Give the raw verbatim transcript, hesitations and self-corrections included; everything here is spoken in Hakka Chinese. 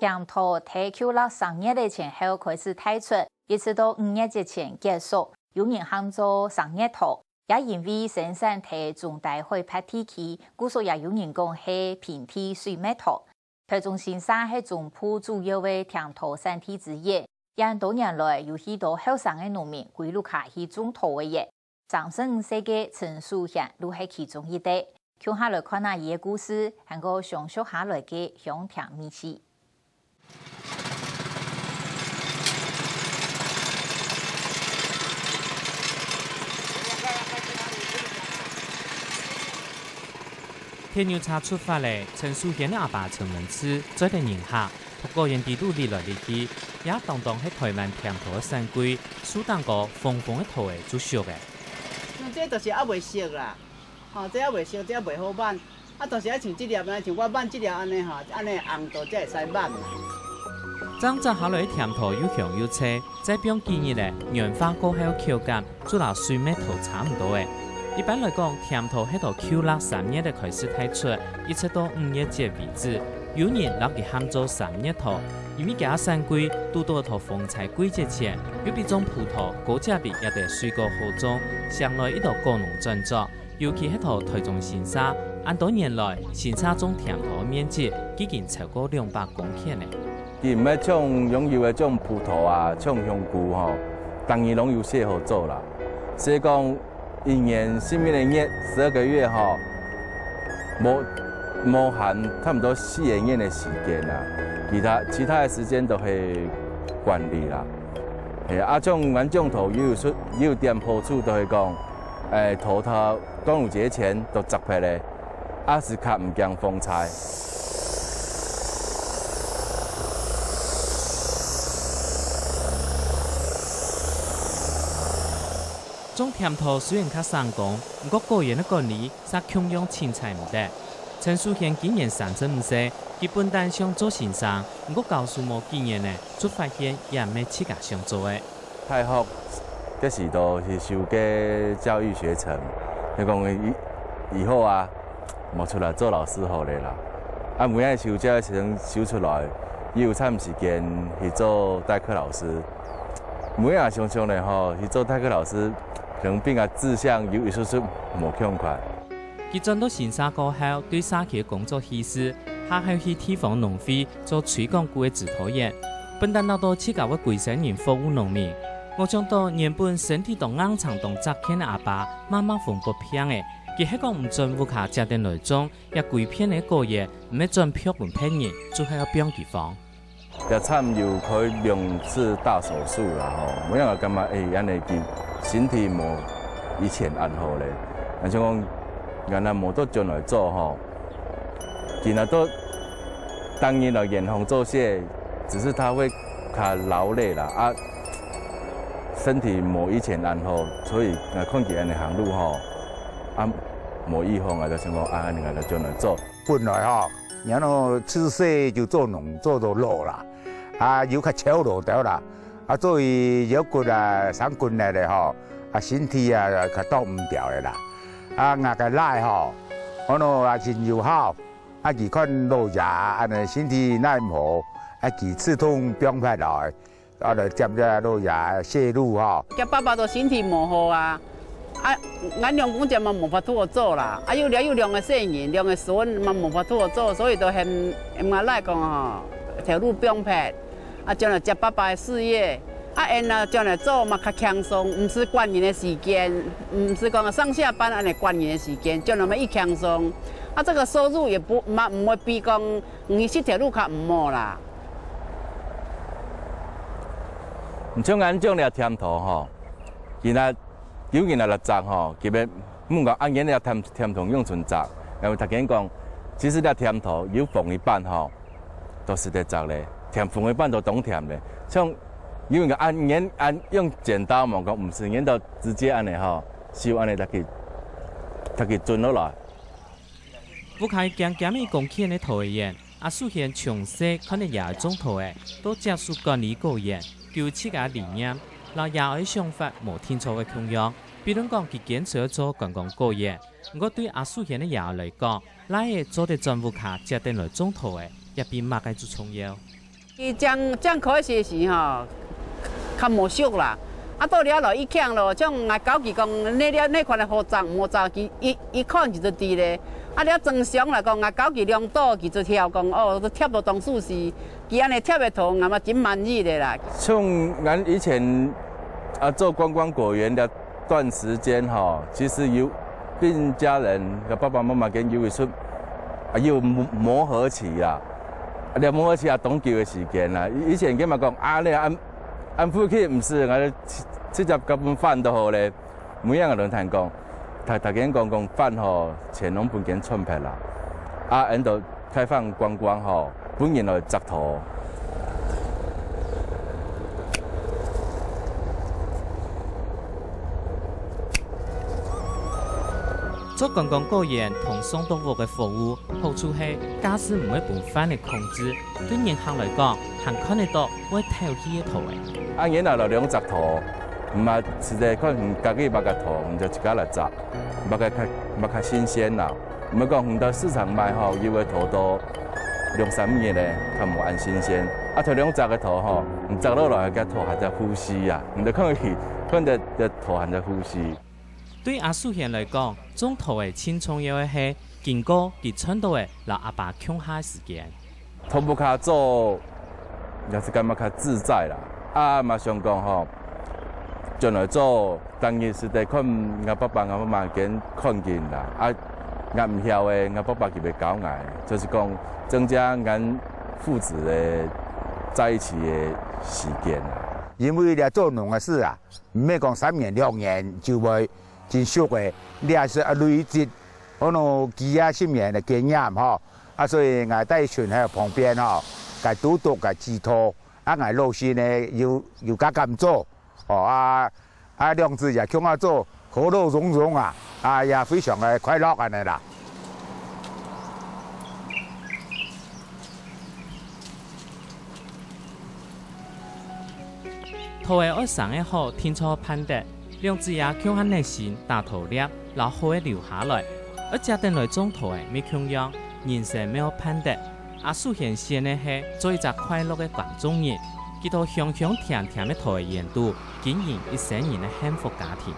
甜桃在舊曆十月个前後開始大出，一直到五月節前結束，有人喊做十月桃，也因為生產在中低海拔地區，故所也有人講係平地水蜜桃。台中新社係中部主要个甜桃產地之一，這恁多年來有許多後生个農民歸屋下去種桃仔。 三十五歲个陳淑賢就係其中一個。共下來看下佢个故事，還過相續下來个香甜美食。鐵牛車出發咧，陳淑賢个阿爸陳文志載等人客， 托果園底肚躡來躡去，這當當係臺灣甜桃个產季，樹頂高紅紅个桃仔就熟咧。像這就是猶未熟啦，吼，這猶未熟，這猶未好挽。啊，就是愛像這粒呢，像我挽這粒恁呢吼，恁呢紅到才會使挽嘛。正摘下來个甜桃又香又脆，再放幾日咧，軟化過後口感 就摎水蜜桃差毋多咧。一般來講，甜桃係到舊曆三月仔開始大出，一直到五月節為止。有人摎佢喊做三月桃，因為佢个產季堵到在風颱季節前，又比種葡萄高隻，比這兜水果好種，相來一道果農轉作。尤其係在台中新社，恁多年來，新社種甜桃个面積已經超過兩百公頃咧。 佢毋係像養有个種葡萄啊，像香菇吼，逐年攏有事好做啦。所以講，一年十一个月、十二个月吼，無，無閒差毋多四个月个時間啦。其他，其他个時間都係管理啦。嘿，啊，像𠊎種桃有一出，有一點好處，就係講，欸，桃到端午節前都摘忒咧。 也係較毋驚風颱。種甜桃雖然較省工，毋過果園个管理卻共樣凊採毋得。陳淑賢今年三十五歲，佢本旦想做先生，毋過教書無幾年咧，就發現這毋係自家想做个。 大學該時都係修个教育學程，就講以，以後啊，莫出來做老師好咧啦。啊，每日修教育學程修出來，又有差毋多時間去做代課老師。每日想想咧吼，去做代課老師，可能比較志向有一息息無共款。 佢轉到新社過後，對社區个工作稀釋，下後去地方農會做推廣菇个指導員，本旦恅著自家會歸生人服務農民。無想著原本身體當硬淨當紮健个阿爸，媽媽紅發病咧，佢係講毋轉屋下接等來種，這歸片个果園，毋係轉分別人，就係愛放佢荒。 這站有開兩次大手術啦吼，無樣啊感覺，欸，恁呢佢身體無以前恁好咧。啊像講，原來無到轉來做吼，今仔都當然了，遠方做事，只是他會較勞累啦，啊，身體無以前恁好，所以啊，看佢恁呢行路吼，啊，無預防啊，就想講啊，恁呢就轉來做。本來吼， 然後自細就做農，做到老啦，啊，有較操勞兜啦，啊，所以腰骨啊、生筋啊咧吼，啊，身體啊，較擋毋牢个啦。啊，𠊎个倈吼，可能啊，真有孝，啊，佢看老爺恁呢身體哪毋好，啊，佢自動放忒來， 啊，來接這老爺細路吼。厥爸爸都身體無好啊，啊，𠊎兩公姐嘛無法度做啦，啊，又，又兩個細人，兩個孫嘛無法度做，所以都喊，喊𠊎倈講吼，頭路放忒，啊，轉來接爸爸个事業，啊，𠊎啊，轉來做嘛較輕鬆，毋使管人个時間，毋使講上下班恁呢管人个時間，轉來嘛已輕鬆，啊，這個收入也不，嘛毋會比講 毋係食頭路較毋好啦。毋像𠊎種這甜桃吼，今仔有人來摘吼，佢要問講啊，恁呢甜，甜桃仰存摘？𠊎會同佢講，其實這甜桃有紅一半吼，都係得摘咧，甜紅一半都當甜咧。像有人講啊，恁呢，恁用剪刀嘛，講毋係，恁呢就直接恁呢吼，收恁呢，才去，才去吮落來。 屋下兼兼一公頃个桃仔園，阿淑賢從細看著爺哀種桃仔，到接手管理果園，就有自家理念，摎爺哀想法無定著个共樣。比論講，佢堅持愛做觀光果園，毋過對阿淑賢个爺哀來講，倈仔做得轉屋下接等來種桃仔，也比麼个都重要。佢正，正開始時吼，較無熟啦。啊，到了落去囥咯，像𠊎教佢講，你這，你看个好摘無摘，佢一，一看佢就知咧。啊，了正常來講，𠊎教佢量到，佢就曉講，哦，都貼到當舒適，佢恁呢貼个圖，𠊎嘛真滿意个啦。像𠊎以前啊做觀光果園个段時間吼，其實有跟家人、个爸爸媽媽跟有一出啊，有磨，磨合期啊。啊，這磨合期啊，當久个時間啦。以，以前佢嘛講啊，你恁，恁附近毋使，𠊎直，直接甲分販都好咧。每樣个人談講，大，大家講講販吼，錢攏分佢賺忒啦。啊，𫣆兜 開放觀光吼，分人來摘桃。做觀光果園同送到屋个服務，好處係價數毋會分販仔控制，對人客來講，還看得到會透氣个桃仔。啊，原來來兩摘桃，毋係實在看家己麼个桃，你就自家來摘，麼个較，麼个較新鮮啦。 毋係講你到市場買吼，有个桃都兩三日咧，較無恁新鮮。啊，頭兩摘个桃吼，你摘落來个桃還在呼吸啊，你都看佢，看得，得桃還在呼吸。對阿素賢來講，種桃仔盡重要个係，經過佢賺到个摎阿爸共下个時間。 頭屋下做，也係感覺較自在啦。啊，嘛想講吼，將來做，當然係得看𠊎爸爸、𠊎媽媽佢看緊啦。啊，𠊎毋曉个，𠊎爸爸佢會教𠊎，就係講增加𠊎父子个在一起个時間啦。因為這做農个事啊，毋係講三年兩年就會真熟个，這係愛累積 可能幾啊十年个經驗吼。啊，所以𠊎在一群个旁邊吼，个督促、个指導，啊，𠊎老師呢有，有較敢做，哦，啊，啊，兩子爺共下做，和樂融融啊，啊，也非常个快樂恁呢啦。 桃仔愛生得好，定著愛盼得，兩子爺共下熱心打桃粒，摎好个留下來。愛接等來種桃仔乜共樣，人生乜愛盼得。阿素賢選个係做一隻快樂个耕種人，佢在香香甜甜个桃仔園肚，經營一生人个幸福家庭。